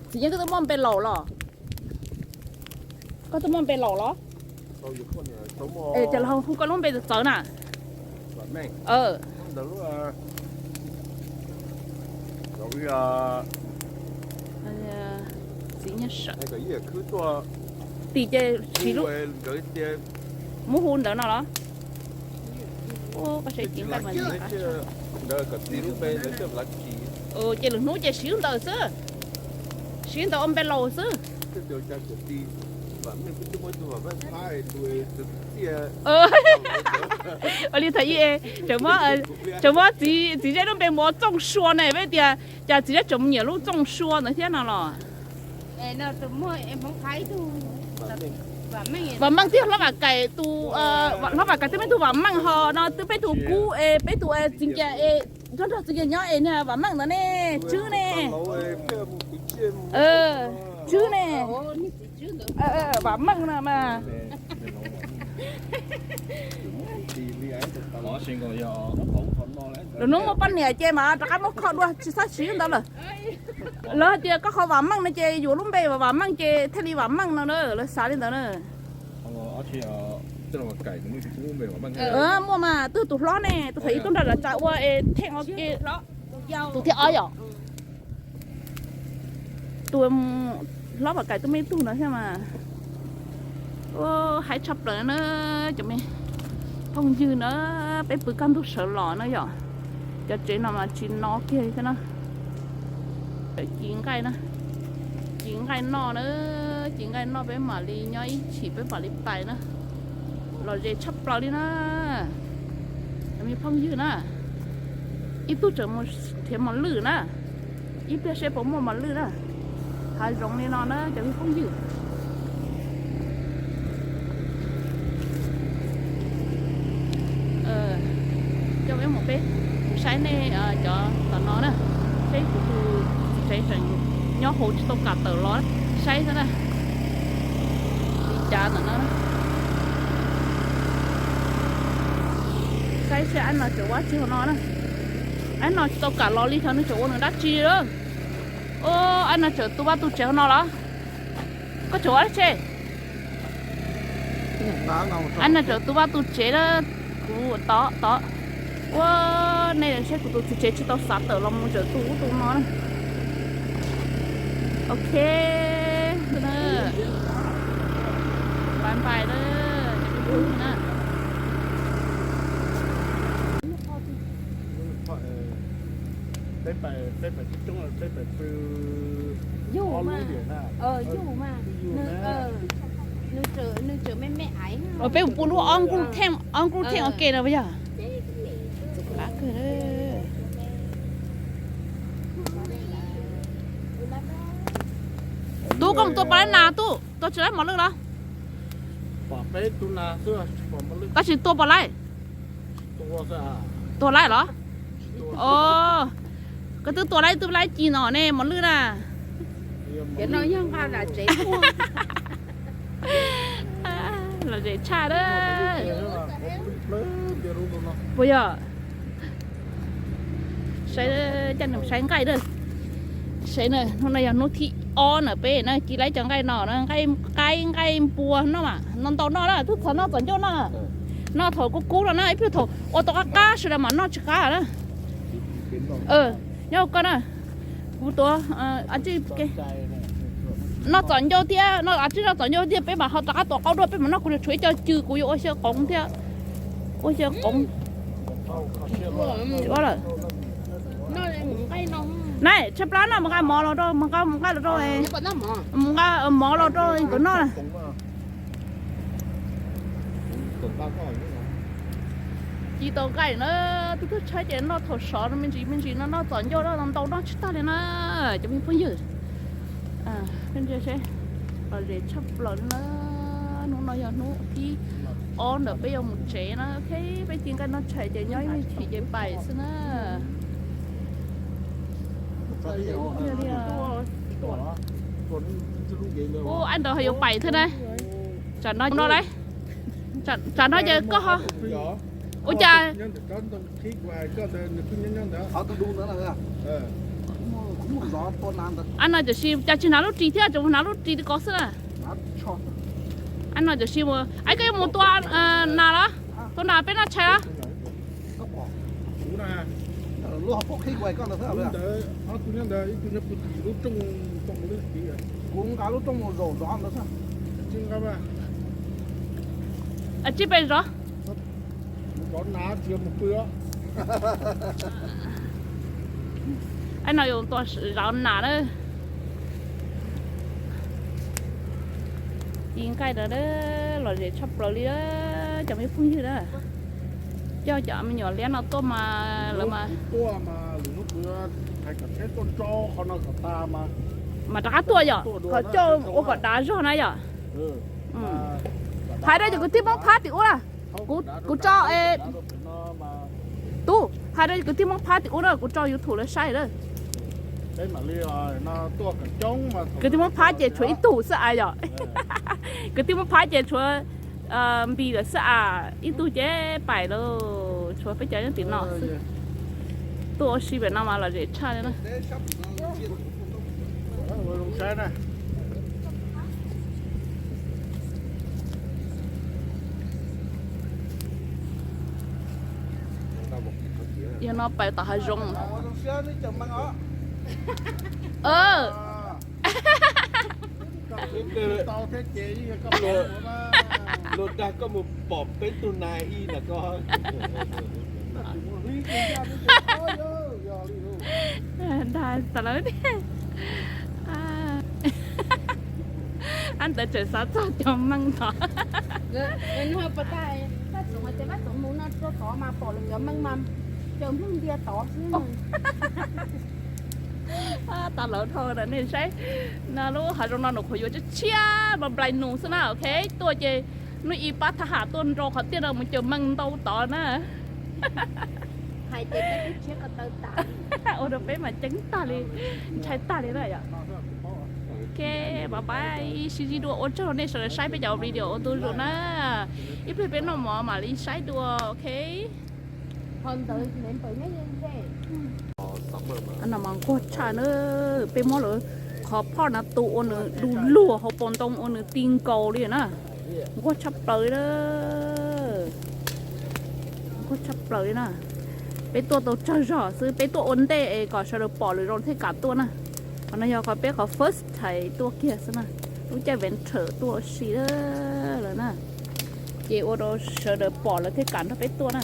Txiv Yeej, koj twb muaj npe laus los? Koj twb muaj npe laus los? Es cov laus hu koj lub npe txawv txawv na. Txiv Yeej, tim ces siv lub, muab hu ntawd no los? Ces lwm hnub ces siv ntawd xwb, siv ntawd ua npe laus xwb. Ua li thaum ub, tseem muab txiv zej lub npe mus ua Txooj Sua ne, peb tias cas txiv zej tseem nyiam lub Txooj Sua ntawd thiab no los? Vam Meej twb yog Hlob Vam Kaim tus, Hlob Vam Kaim twb peb tug Vam Meej ho no twb peb tug Kub es peb tus txiv Nkias es nrog nrog txiv Nkias nyob es niag Vam Meej ntawd ne, Tswb ne. Tswb ne. Vam Meej no mas. Lwm hnub muaj poj niam ces mas rov qab muab kho dua tsis txhob siv ntawd lawm. Lawv hais tias koj qhov Vam Meej no ces yuav lub npe Vam Meej ces thiaj li Vam Meej no na, lawv xav li ntawd na. Muaj mas, twb tus hlob ne, tus thaum ub tuaj nrog lawv tsa ua es Theej ua ke, tus thib ob yom. Tus Hlob Vam Kaim twb muaj ib tug ntawd thiab mas. Haib tshaj plaws na cov me phooj ywg na, peb pw kaj ntug sawv los na yom. Cov tsev no mas tsis no kiag li thiab na. Ci nqaij na, ci nqaij noj na, ci nqaij noj peb mam li nyob ib chim peb mam li pais na. Lom zem tshaj plaws li na, cov me phooj ywg na. Ib tug tseem mus nrhiav mos lwj na, ib pliag seb puas muaj mos lwj na. Hav zoov li no na cov me phooj ywg. Coj peb mus, peb saib nej cov tom no na, seb kuv tus txiv tsev tseem nyob hauv tsis tau kam tawm los, saib xwb na. Li cas ntawm no, saib seb ab no tseem ua dab tsi hauv no na. Ab no tsis tau kam los li, xyov nws tseem ua nws dab tsi lawm. Ab no tseem tu vaj tu tsev hauv no los? Koj tseem ua dab tsi? Ab no tseem tu vaj tu tsev na. Kuv tod tod. Ua, nej saib kuv tus txiv tsev tsis tau xav tawm los mus tseem tu ub tu no na. Ok, npais npais na, cov me phooj ywg na. Peb mus pw lub ob nkuj theej, ob nkuj theej ua ke no puas yog? Tub, koj mus tua puas laib nas tub, tua tsis laib mos lwj los? Tab sis tua puas laib? Tua laib los? Os, koj twb tua laib twb laib ci no ne mos lwj na. Lom zem tshaj na. Puas yog? Saib, coj nws saib nqaij na. Saib na, hnub no yog hnub thib ob na peb na ci laib cov nqaij no na, nqaij, nqaij npua no mas no ntau noj na, twb txog noj txom ncauj noj. Noj thaum kub kub no na, ib pliag thaum ua tau qab qab sawv daws mam noj tsis qab na. Nyob koj na, kuv tuav noj txom ncauj thiab, noj txom ncauj thiab peb mam ho rov qab tuav qaub dua peb mam noj, kuv tshuav ib co cw kuv yuav ua xyaw qoov thiab. Ua xyaw qoov. Nai, tshaib plab no mus nqa mov los rau, mus nqa, mus nqa los rau, mus nqa mov los rau nkawd noj na. Ci tau nqaij na, twb tuaj tshaib ces noj thaum sov me ntsis me ntsis no, noj txom ncauj no ntau noj tsis tag li na, cov me phooj ywg. Lom zem tshaj plaws na, hnub no yog hnub thib ob ntawm peb yuav mus tsev na, ok, peb ci nqaij noj tshais ces nyob ib me chim ces pais xwb na. Ub, ab nrad ho yuav pais thiab na. Tsam no, tsam no ces koj ho, ua cas Ab no cov si cas tsis hnav lub ris thiab, tseem hnav lub ris ti ko xwb na. Ab no cov si mus, ab koj yuav mus tua nas los? Tua nas peb noj tshais los? Tsib pes zov. Ab no yuav tua zov nas na. Ci nqaij no lom zem tshaj plaws li cov me phooj ywg na. Coj cov me nyuam liab no tuaj mas lawv mas, mas rov qab tuaj yom, qhov coj ua kom dav zog na yom. Hais rau cov kwv tij Hmoob Phab tim ub na, kuv tso, tub, hais rau cov kwv tij Hmoob Phab tim ub na, kuv tso YouTube lawv saib na. Kwv tij Hmoob Phab ces tshuav ib tug xwb as yom. Kwv tij Hmoob Phab ces tshuav Npis lawm xwb as, ib tug ces pais lawm, tshuav peb cov nyob tim no xwb. Tuaj ua si pem no mas lom zem tshaj li na. Yog no pais tom hav zoov. Luag dag koj mus pom peb tug nas ib na koj. Dag tas lawm. Ab ntawd tseem xav txog cov meej tod. Tas lawm dhau na, nej saib no lub hav zoov no nws qhuav yuav tshiab tshiab mas nplai nus xwb na, ok. Tuaj ces hnub ib pab thab ham tuaj nrau qhov tiaj no mus caws meej ntau tod na. Ua rau peb mas ceeb tag li, ntshai tag li na yom. Ok, bye bye, sib ntsib dua, ua tsaug nej sawv daws saib peb cov video ua ntu zus na. Ib pliag peb noj mov mam li saib dua, ok. No mas nquag tshaj na, peb muab lawv qhov phoj no tu ua nws du lug hauv paus ntoo ua nws ti nkaus li na. Nquag tshaj plaws na. Nquag tshaj plaws li na. Peb tuaj tau tsawg zog xwb, peb tuaj ua ntej es kom sawv daws pom lawm zoo thiaj kam tuaj na. Qhov no yog qhov peb qhov first time tuaj kiag xwb na. Lub caij winter tuaj ua si lawm na. Ces ua rau sawv daws pom lawm thiaj kam nrog peb tuaj na.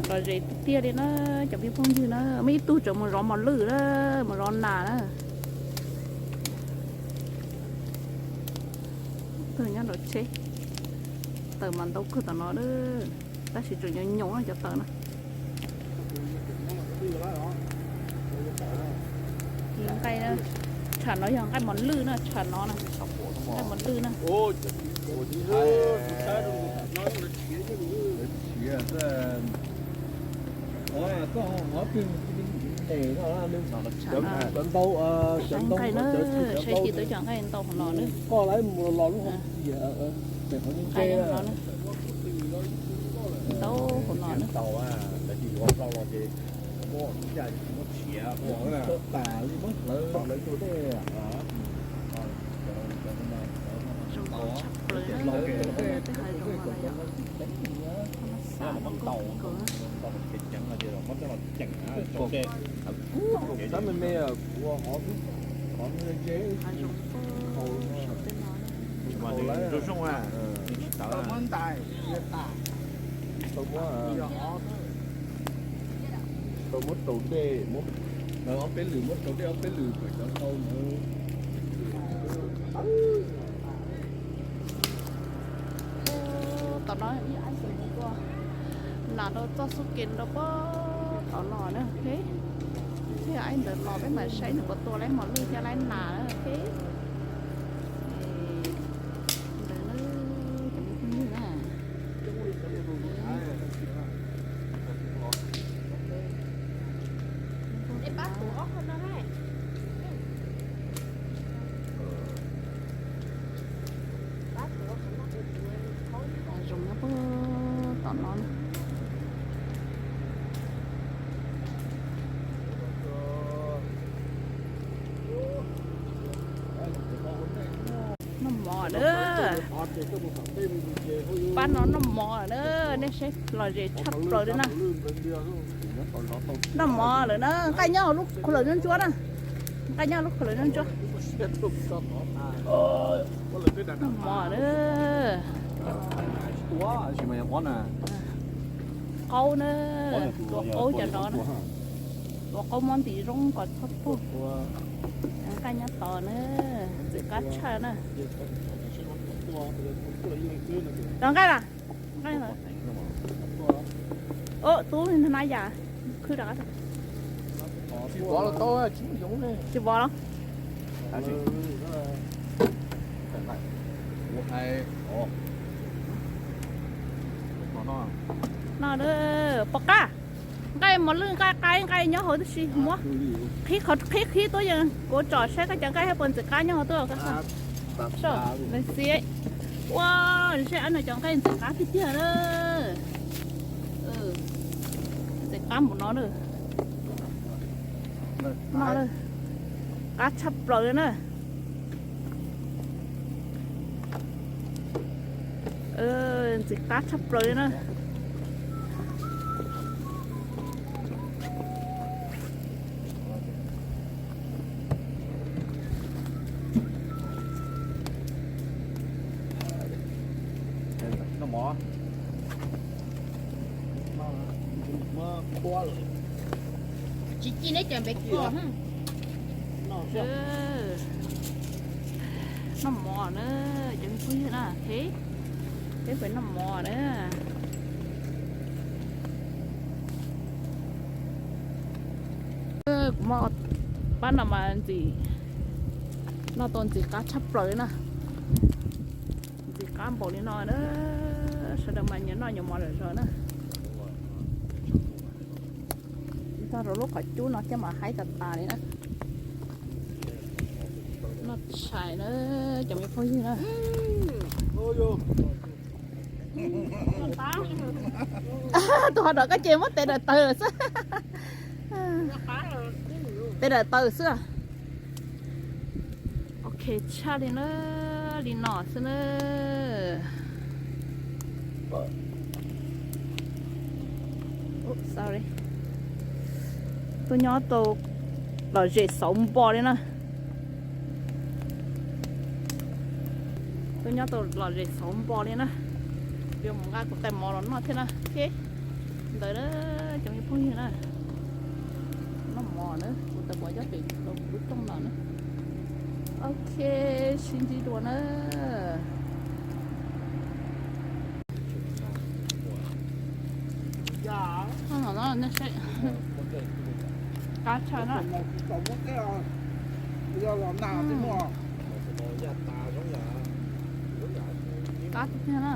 Lom zem tiag tiag li na, cov me phooj ywg na, muaj ib tug tseem mus zov mos lwj na, mus zov nas na. Tug nyob nraum tsheb, taws mas ntau kawg tom no, tab sis tseem nyoos nyoos cov taws na. Nqaij, tshav no yog nqaij mos lwj na, tshav no na, nqaij mos lwj na. Saib nqaij na, saib ci tau cov nqaij ntau hauv no na. Nqaij no na, ntau hauv no na. Zoo nkauj tshaj plaws na, tej hav zoov no na yom. Ho no xav zoo nkauj kawg. Hav zoov saum tej no na. Tau muab rau dej, muab ob peb lwm, muab rau dej ob peb lwm kom cov ntau ntawd. Tom no ib aib mus tua nas rau txoj xub ke rau pem tom no na, thiab aib ntawd los peb mam saib nws puas tua laib mos lwj thiab laib nas na, ok. Ntawd na, cov me phooj ywg na. Hav zoov nyob puag tom no na. Pab no noj mov lawm na, nej saib lom zem tshaj plaws li na. Noj mov lawm na, nqaij nyob hauv lub khuv lawm ntsuab ntsuab na. Nqaij nyob hauv lub khuv lawm ntsuab ntsuab. Noj mov na. Qaub na, tua qaub cov no na. Tua qaub muab ntim zoo kom txhob tuag. Nqaij nyob tod na, ntxim qab tshaj na. Rov nqaij las. Tub na yam khwb rov qab. Tsis vov los? No, pom qab. Nqaij mos lwj, nqaij qaib, nqaij nyob hauv tib si muab. Qhib qhov qhib qhib tuaj, yeej kuv tsom saib koj cov nqaij thiab puas ntxim qab nyob hauv tuaj. Ua, saib ab no cov nqaij ntxim qab tiag tiag na. Ntxim qab npaum no na. No, qab tshaj plaws li na. Ntxim qab tshaj plaws li na. Tsis ci neb cov npe kho. Noj mov na, cov me phooj ywg na, peb, peb pais noj mov na. Kuv muab pab no mas ntxim, noj tau ntxim qab tshaj plaws li na. Ntxim qab npaum li no na, sawv daws mas nyias noj nyias mov zom zaws na. Tag rau lub qhov cub no thiab mas haib tas tas li na. Noj tshais na, cov me phooj ywg na. Tus ho rov qab ces muab tes dawm taws lawm xwb. Tes dawm taws xwb. Ok, tshaj li na, li no xwb na. Tuaj nyob tau lom zem xauv npo li na. Tuaj nyob tau lom zem xauv npo li na. Yuav mus nqa kuv tais mov los noj thiab na. Ok, ntawd na, cov me phooj ywg na. Noj mov na, kuv tais mov nyob pem lub rooj no na. Ok, sib ntsib dua na. Qab tshaj na. Qab tiag tiag na.